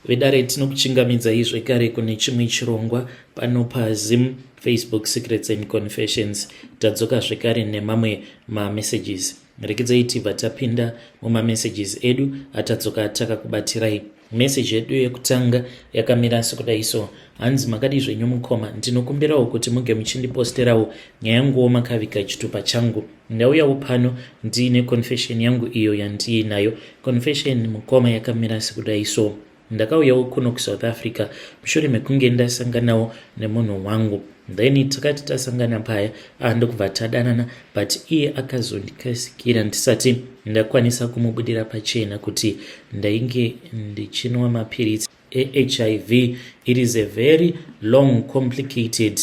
Vedare, tinokuchingamidzai zvekare kune chimwe chirongwa pano paZim Facebook Secrets and Confessions. Tadzoka zvekare nemamwe mamessages. Rekedzai tibva tapinda mumamessages edu atadzoka takakubatirai. Message yedu yekutanga yakamira sekudai so: Hanzi, "Makadii zvenyu mukoma? Ndinokumbirawo kuti muge muchindiposterawo nyaya yanguwo makaviga chitupa changu. Ndauyawo pano ndiine confession yangu iyo yandiinayo. Confession, mukoma, yakamira sekudai so: Ndakauyawo kuno kuSouth Africa mushure mekunge ndasanganawo nemunhu wangu. Then takati tasangana paya, ndokubva tadanana, but iye akazondikasikira ndisati ndakwanisa kumubudira pachena kuti ndainge ndichinwa mapiritsi eHIV. It is a very long, complicated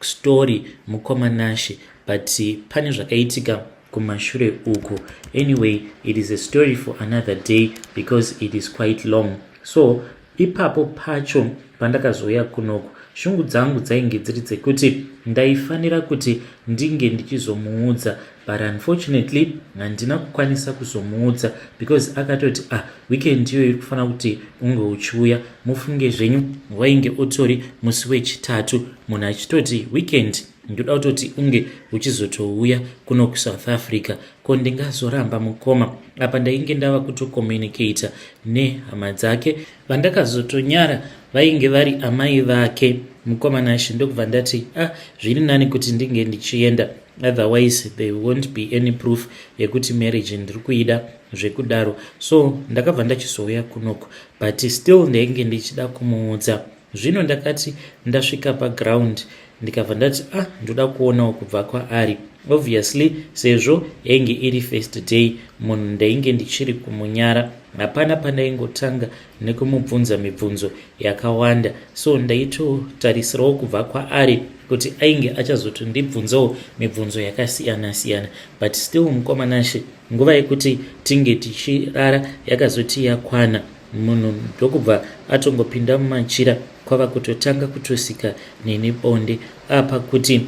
story, mukoma Nashe, but pane zvakaitika kumashure uku. Anyway, it is a story for another day because it is quite long. So ipapo pacho pandakazouya kunoku, shungu dzangu dzainge dziri dzekuti ndaifanira kuti ndinge ndichizomuudza, but unfortunately handina kukwanisa kuzomuudza because akatoti, 'Ah, weekend iyo iri kufanira kuti unge uchiuya.' Mufunge zvenyu, wainge utori musi wechitatu, munhu achitoti weekend ndoda kutoti unge uchizotouya kuno kuSouth Africa. Ko ndingazoramba, mukoma? Apa ndainge ndava kutocommunicata nehama dzake. Vandakazotonyara vainge vari amai vake, mukoma Nashe. Ndokubva ndati, 'Ah, zviri nani kuti ndinge ndichienda, otherwise there won't be any proof yekuti marriage ndiri kuida zvekudaro.' So ndakabva ndachizouya kunoku, but still ndainge ndichida kumuudza. Zvino ndakati ndasvika paground, ndikabva ndati, 'Ah, ndoda kuonawo kubva kwaari.' Obviously, sezvo yainge iri first day, munhu ndainge ndichiri kumunyara. Hapana pandaingotanga nekumubvunza mibvunzo yakawanda, so ndaitotarisirawo kubva kwaari kuti ainge achazotondibvunzawo mibvunzo yakasiyana-siyana. But still, mukoma Nashe, nguva yekuti tinge tichirara yakazoti yakwana, munhu ndokubva atongopinda mumachira, kwava kutotanga kutosika neni bonde. Apa kuti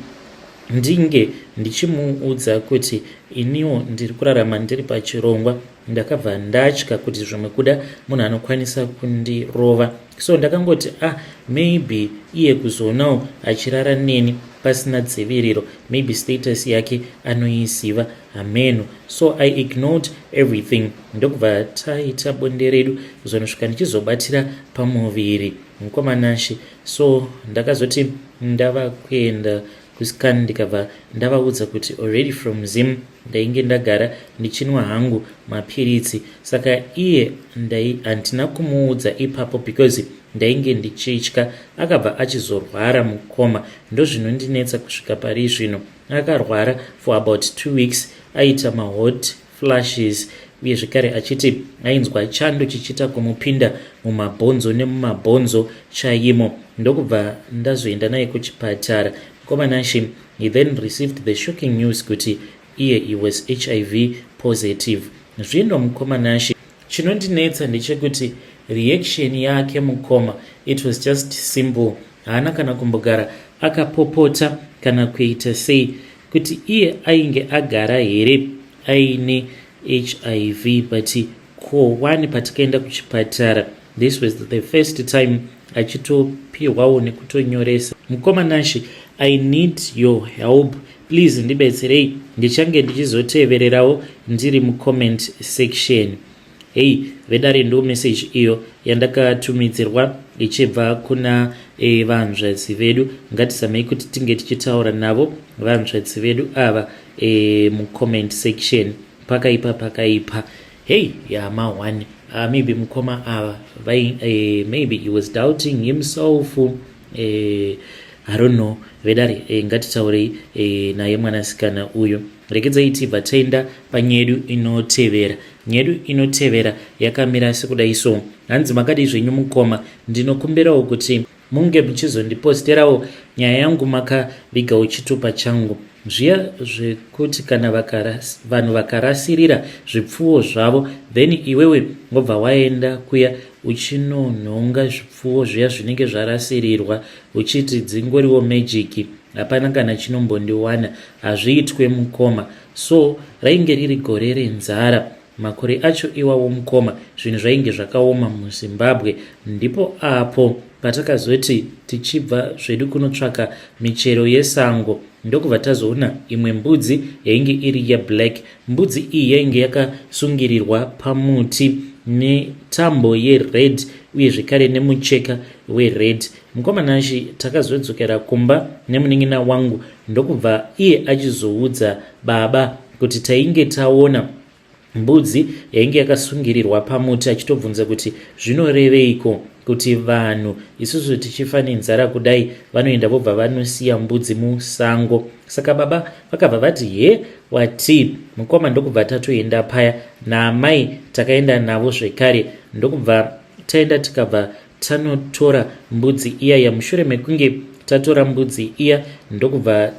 ndinge ndichimuudza kuti iniwo ndiri kurarama ndiri pachirongwa, ndakabva ndatya kuti zvimwe kuda munhu anokwanisa kundirova. So ndakangoti, 'Ah, maybe iye kuzoonawo achirara neni pasina dziviriro, maybe status yake anoiziva, hameno.' So I ignored everything, ndokubva taita bonde redu kuzonosvika ndichizobatira pamuviri, mukoma Nashe. So ndakazoti ndava kuenda kuscan, ndikabva ndavaudza kuti already from Zim ndainge ndagara ndichinwa hangu mapiritsi. Saka iye handina kumuudza ipapo because ndainge ndichitya. Akabva achizorwara, mukoma, ndozvinondinetsa kusvika pari zvino. Akarwara for about 2 weeks, aita mahot flashes, uye zvekare achiti ainzwa chando chichiita kumupinda mumabhonzo nemumabhonzo chaimo. Ndokubva ndazoenda naye kuchipatara, mukoma Nashe. He then received the shocking news kuti iye he was HIV positive. Zvino, mukoma Nashe, chinondinetsa ndechekuti reaction yake, mukoma, it was just simple. Haana kana kumbogara akapopota kana kuita sei kuti iye ainge agara here aine HIV. But ko one patikaenda kuchipatara, this was the first time achitopiwawo nekutonyoresa. Mukoma Nashe, I need your help, please. Ndibetserei. Ndichange ndichizotevererawo ndiri mucomment section." Hei vedare, ndo message iyo yandakatumidzirwa ichibva kuna vanzvadzi vedu. Ngatizamei kuti tinge tichitaura navo vanzvadzi vedu ava mucomment section. Pakaipa, pakaipa. Hei, yama 1. Maybe mukoma ava maybe he was doubting himself. I don't know. Vedare, ngatitaurei naye mwanasikana uyu. Regedzai tibva taenda panyedu inotevera. Nyedu inotevera yakamira sekudai so: Hanzi, "Makadii zvenyu mukoma? Ndinokumbirawo kuti munge muchizondiposterawo nyaya yangu makavigawo chitupa changu. Zviya zvekuti kana vanhu vakarasirira zvipfuwo zvavo, then iwewe wobva waenda kuya uchinonhonga zvipfuwo zviya zvinenge zvarasirirwa, uchiti dzingoriwo magic, hapana kana chinombondiwana, hazviitwe, mukoma. So rainge riri gore renzara. Makore acho iwawo mukoma zvinhu zvainge zvakaoma muZimbabwe. Ndipo apo patakazoti tichibva zvedu kunotsvaka michero yesango ndokubva tazoona imwe mbudzi yainge iri yeblack. Mbudzi iyi yainge yakasungirirwa pamuti netambo yered uye zvekare nemucheka wered. Mukoma Nashy takazodzokera kumba nemunin'ina wangu ndokubva iye achizoudza baba kuti tainge taona mbudzi yainge yakasungirirwa pamuti achitobvunza kuti zvinoreveiko kuti vanhu isusu tichifa nenzara kudai vanoenda vobva vanosiya mbudzi musango. Saka baba vakabva vati he watii mukoma ndokubva tatoenda paya naamai takaenda navo zvekare ndokubva taenda tikabva tanotora mbudzi iya mushure mekunge tatora mbudzi iya ndokubva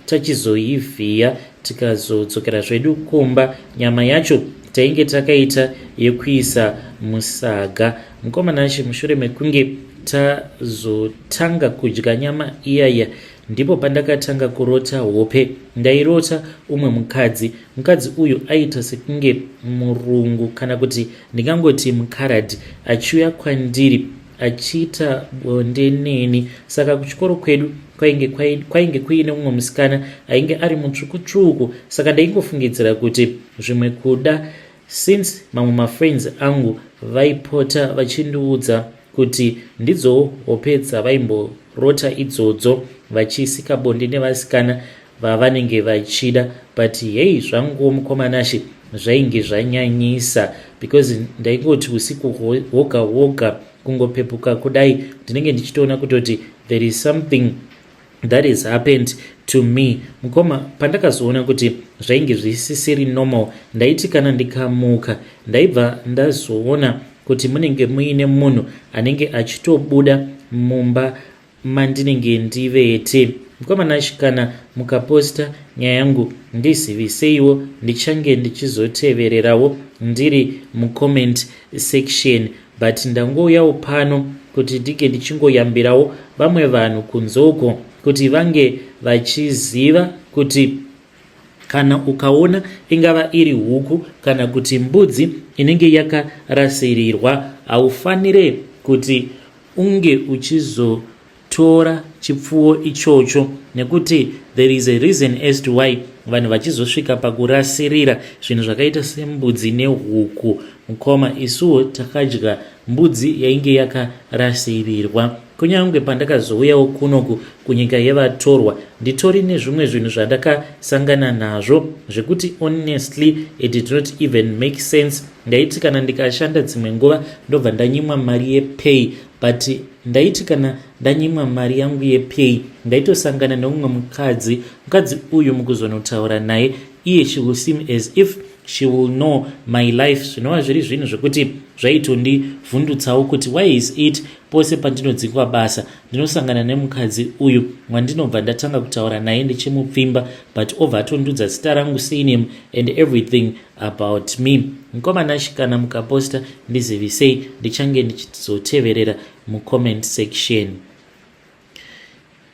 tachizoivhiya tikazodzokera zvedu kumba. Nyama yacho tainge takaita yekuisa musaga. Mukoma Nashe mushure mekunge tazotanga kudya nyama iyaya ndipo pandakatanga kurota hope. Ndairota umwe mukadzi. Mukadzi uyu aiita sekunge murungu kana kuti ndingangoti mukaradhi achiuya kwandiri achiita bonde neni. Saka kuchikoro kwedu kwainge, kwainge kuine mumwe musikana ainge ari mutsvuku-tsvuku saka ndaingofungidzira kuti zvimwe kuda since mamwe mafriends angu vaipota vachindiudza kuti ndidzowo hope dzavaimborota idzodzo vachisika bonde nevasikana vavanenge vachida but hey zvanguwo mukoma Nashe zvainge zvanyanyisa because ndaingoti usiku hwoga hwoga kungopepuka kudai ndinenge ndichitoona kutoti there is something that has happened to me. Mukoma pandakazoona kuti zvainge zvisisiri normal ndaiti kana ndikamuka ndaibva ndazoona kuti munenge muine munhu anenge achitobuda mumba mandinenge ndivete. Mukoma Nash kana mukaposta nyaya yangu ndiziviseiwo ndichange ndichizotevererawo ndiri mucomment section but ndangouyawo pano kuti ndinge ndichingoyambirawo vamwe vanhu kunze uko kuti vange vachiziva kuti kana ukaona ingava iri huku kana kuti mbudzi inenge yakarasirirwa haufanire kuti unge uchizotora chipfuwo ichocho nekuti there is a reason as to why vanhu vachizosvika pakurasirira zvinhu zvakaita sembudzi nehuku. Mukoma, isuwo takadya mbudzi yainge yakarasirirwa. Kunyange pandakazouyawo kunoku kunyika yevatorwa nditori nezvimwe zvinhu zvandakasangana nazvo zvekuti honestly it did not even make sense. Ndaiti kana ndikashanda dzimwe nguva ndobva ndanyimwa mari yepay but ndaiti kana ndanyimwa mari yangu yepay ndaitosangana neumwe mukadzi. Mukadzi uyu mukuzonotaura naye iye she will seem as if she will know my life zvinova zviri zvinhu zvekuti zvaitondivhundutsawo kuti why is it pose pandinodzingwa basa ndinosangana nemukadzi uyu wandinobva ndatanga kutaura naye ndichimupfimba but obva atondudza zita rangu, surname and everything about me. Mukoma Nash kana mukaposta ndizivisei ndichange ndichizoteverera mucomment section.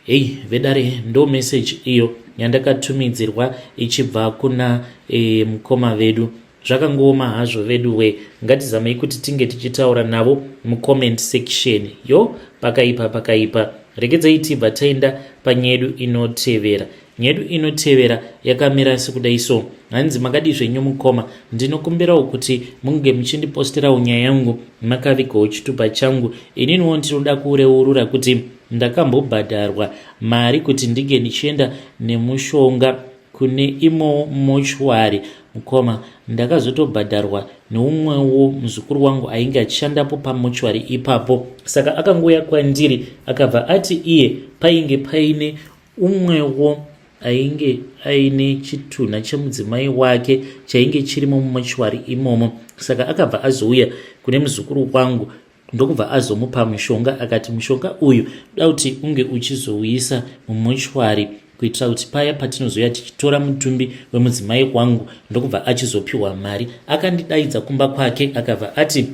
Hei vedare ndo message iyo yandakatumidzirwa ichibva kuna e, mukoma vedu. Zvakangooma hazvo veduwe, ngatizamei kuti tinge tichitaura navo mucomment section. Yo pakaipa pakaipa. Regedzai tibva taenda panyedu inotevera. Nyedu inotevera yakamira sekudai so. Hanzi makadii zvenyu mukoma, ndinokumbirawo kuti munge muchindiposterawo nyaya yangu makavigawo chitupa changu. Ininiwo ndinoda kureurura kuti ndakambobhadharwa mari kuti ndinge ndichienda nemushonga kune imwewo mochwari. Mukoma, ndakazotobhadharwa neumwewo muzukuru wangu ainge achishandapo pamochwari ipapo. Saka akangouya kwandiri akabva ati iye painge paine umwewo ainge aine chitunha chemudzimai wake chainge chirimo mumochwari imomo. Saka akabva azouya kune muzukuru wangu ndokubva azomupa mushonga akati mushonga uyu da kuti unge uchizouisa mumochwari kuitira kuti paya patinozouya tichitora mutumbi wemudzimai wangu ndokubva achizopiwa mari. Akandidaidza kumba kwake akabva ati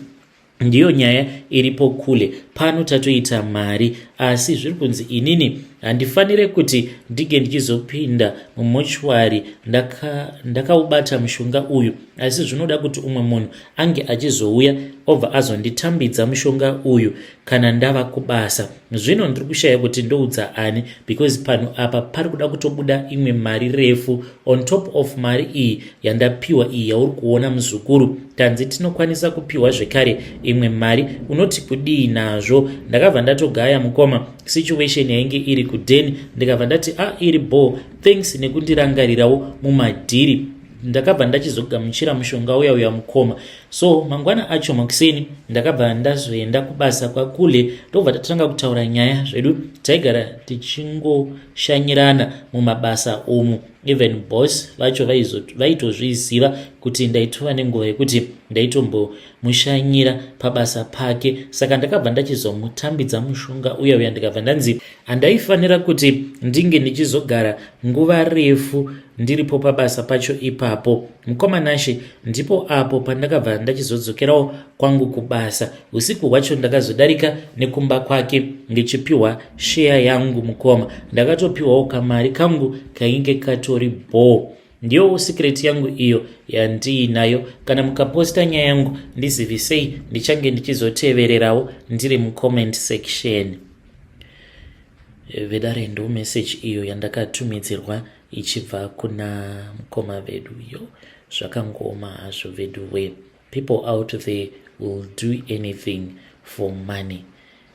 ndiyo nyaya iripo kule pano tatoita mari asi zviri kunzi inini Handifanire kuti ndinge ndichizopinda mumochwari ndakaubata mushonga uyu, asi zvinoda kuti umwe munhu ange achizouya obva azonditambidza mushonga uyu kana ndava kubasa. Zvino ndiri kushaya kuti ndoudza ani because panhu apa pari kuda kutobuda imwe mari refu on top of mari iyi yandapiwa iyi yauri kuona muzukuru. Tanzi tinokwanisa kupiwa zvekare imwe mari, unoti kudii nazvo? Ndakabva ndatogaya mukoma situation yainge iri kudeni, ndikabva ndati a ah, iri bho, thanks nekundirangarirawo mumadhiri. Ndakabva ndachizogamuchira mushonga uya uya mukoma. So mangwana acho makuseni ndakabva ndazoenda kubasa kwakule, ndobva tatanga kutaura nyaya zvedu. Taigara tichingoshanyirana mumabasa umu, even boss vacho vaitozviziva kuti ndaitova nenguva yekuti ndaitombomushanyira pabasa pake. Saka ndakabva ndachizomutambidza mushonga uya uya, ndikabva ndanzi handaifanira kuti ndinge ndichizogara nguva refu ndiripo pabasa pacho ipapo. Mukoma Nashe, ndipo apo pandakabva ndachizodzokerawo kwangu kubasa. Usiku hwacho ndakazodarika nekumba kwake ndichipiwa sheya yangu mukoma. Ndakatopiwawo kamari kangu kainge katori bhoo. Ndiyo secret yangu iyo yandiinayo. Kana mukaposta nyaya yangu ndizivisei, ndichange ndichizotevererawo ndiri mucomment section. Vedare, ndo message iyo yandakatumidzirwa ichibva kuna mukoma vedu. Yo, zvakangooma hazvo vedu we. People out there will do anything for money.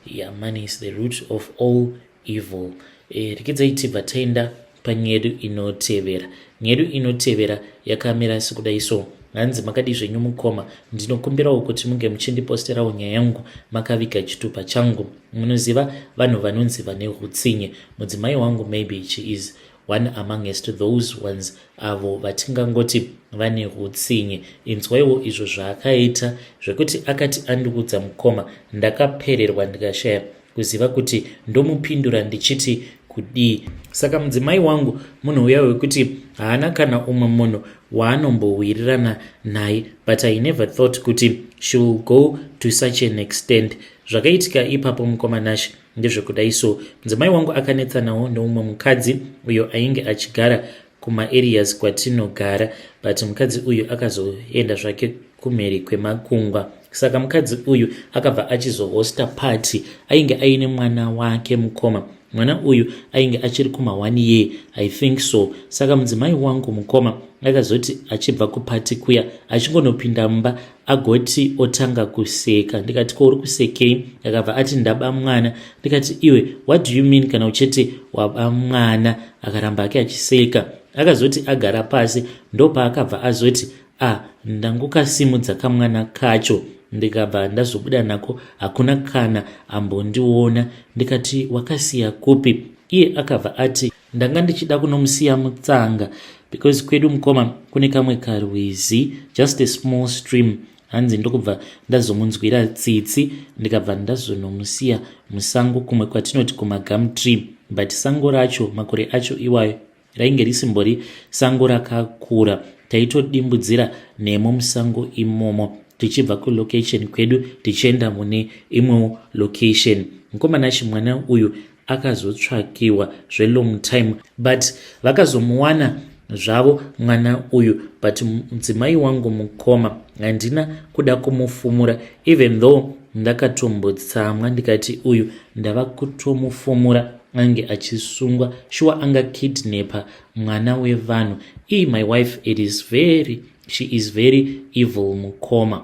Yeah, money is the root of all evil. Rekidzai tibva taenda panyedu inotevera. Nyedu inotevera yakamira sekudai so. Hanzi, makadi zvenyu mukoma, ndinokumbirawo kuti munge muchindiposterawo nyaya yangu makaviga chitupa changu. Munoziva vanhu vanonzi vane utsinye. Mudzimai wangu, maybe she is one amongst those ones avo vatingangoti vane utsinye. Inzwaiwo izvo zvaakaita zvekuti akati andiudza mukoma, ndakapererwa ndikashaya kuziva kuti ndomupindura ndichiti kudii. Saka mudzimai wangu munhu uya wekuti haana kana umwe munhu waanombowirirana naye, but I never thought kuti she will go to such an extent. Zvakaitika ipapo mukoma Nashe ndezvekudai so. Mudzimai wangu akanetsanawo neumwe mukadzi uyo ainge achigara kumaareas kwatinogara, but mukadzi uyu akazoenda zvake kumhiri kwemakungwa. Saka mukadzi uyu akabva achizohosta party, ainge aine mwana wake mukoma. Mwana uyu ainge achiri kuma 1 year, I think so. Saka mudzimai wangu mukoma akazoti achibva kupati kuya, achingonopinda mumba agoti otanga kuseka. Ndikati, ko uri kusekei? Akabva ati, ndaba mwana. Ndikati, iwe, what do you mean kana uchiti waba mwana? Akaramba ake achiseka. Akazoti agara pasi ndopaakabva azoti, a ndangokasimudza kamwana kacho, ndikabva ndazobuda nako, hakuna kana ambondiona. Ndikati, wakasiya kupi? Iye akabva ati, ndanga ndichida kunomusiya mutsanga because kwedu mukoma kune kamwe karwizi, just a small stream. Hanzi ndokubva ndazomunzwira tsitsi, ndikabva ndazonomusiya musango kumwe kwatinoti kumagum tree, but sango racho makore acho iwayo rainge risimbori sango rakakura. Taitodimbudzira nemo musango imomo tichibva kulocation kwedu tichienda mune imwewo location. Mukomanachi, mwana uyu akazotsvakiwa zvelong time, but vakazomuwana zvavo mwana uyu. But mudzimai wangu mukoma handina kuda kumufumura, even though ndakatombotsamwa ndikati uyu ndava kutomufumura ange achisungwa, shuwa angakidnapa mwana wevanhu. E, my wife, it is very she is very evil mukoma.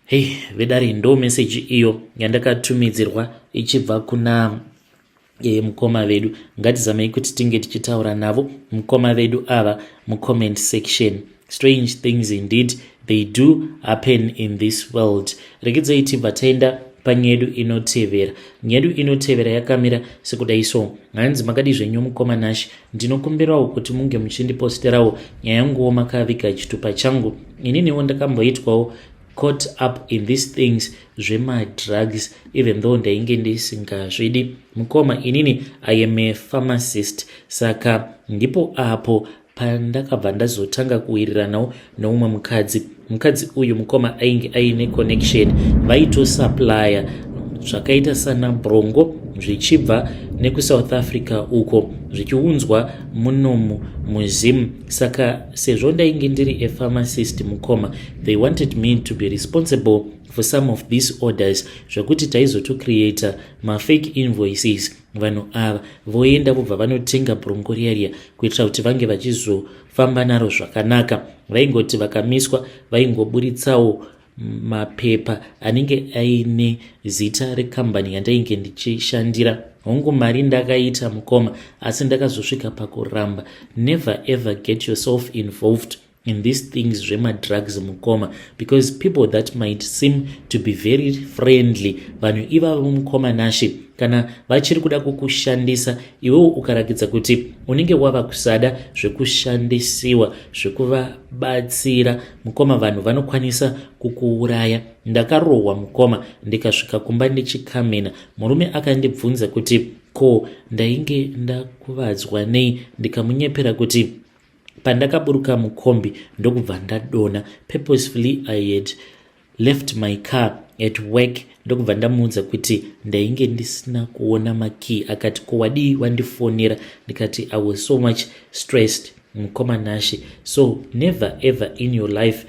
Hei vedare, ndo meseji iyo yandakatumidzirwa ichibva kuna mukoma vedu. Ngatizamei kuti tinge tichitaura navo mukoma vedu ava mucomment section. Strange things indeed, they do happen in this world. Regedzai tibva taenda panyedu inotevera. Nyedu inotevera yakamira sekudai so. Hanzi, makadi zvenyu mukoma Nashi, ndinokumbirawo kuti munge muchindiposterawo nyaya yanguwo makaviga chitupa changu. Ininiwo ndakamboitwawo caught up in these things zvemadrugs, even though ndainge ndisingazvidi mukoma. Inini I am a pharmacist, saka ndipo apo pandakabva ndazotanga kuwiriranawo neumwe mukadzi. Mukadzi uyu mukoma ainge aine connection, vaitosupplya zvakaita sana brongo zvichibva nekuSouth Africa uko, zvichiunzwa munomu muZim. Saka sezvo ndainge ndiri a pharmacist, mukoma, they wanted me to be responsible for some of these orders, zvekuti taizotocreata mafake invoices. Vanhu ava voenda, vobva vanotenga bronco riya, kuitira kuti vange vachizofamba naro zvakanaka. Vaingoti vakamiswa, vaingoburitsawo mapepa anenge aine zita rekambani yandainge ndichishandira. Hongu, mari ndakaita, mukoma, asi ndakazosvika pakuramba. Never ever get yourself involved in these things zvemadrugs, mukoma, because people that might seem to be very friendly, vanhu ivavo, mukoma Nashe, kana vachiri kuda kukushandisa, iwewo ukarakidza kuti unenge wava kusada zvekushandisiwa, zvekuvabatsira, mukoma, vanhu vanokwanisa kukuuraya. Ndakarohwa, mukoma, ndikasvika kumba ndichikamena. Murume akandibvunza kuti ko ndainge ndakuvadzwa nei. Ndikamunyepera kuti pandakaburuka mukombi ndokubva ndadonha. Purposefully I had left my car at work. Ndokubva ndamuudza kuti ndainge ndisina kuona makey. Akati, "Ko wadii wandifonera?" Ndikati I was so much stressed, mukoma Nashe. So never ever in your life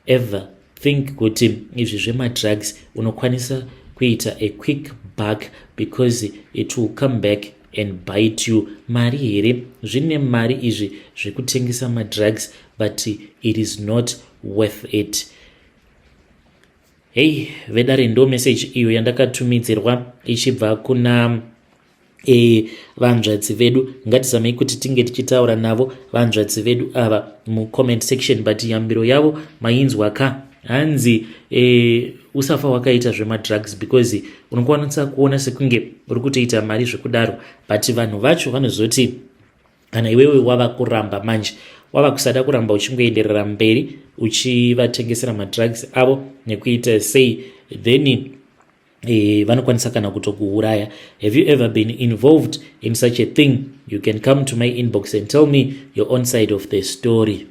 ever think kuti izvi zvemadrugs unokwanisa kuita a quick buck, because it will come back and bite you. Mari here? Zvine mari izvi zvekutengesa madrugs, but it is not worth it. Hei vedare, ndo message iyo yandakatumidzirwa ichibva kuna vanzvadzi vedu. Ngatizamei kuti tinge tichitaura navo vanzvadzi vedu ava mucomment section, but yambiro yavo mainzwa ka. Hanzi usafa wakaita zvemadrugs, because unokwanisa kuona sekunge uri kutoita mari zvekudaro, but vanhu vacho vanozoti kana iwewe wava kuramba manje, wava kusada kuramba uchingoenderera mberi uchivatengesera madrugs avo nekuita sei, then vanokwanisa kana kutokuuraya. Have you ever been involved in such a thing? You can come to my inbox and tell me your own side of the story.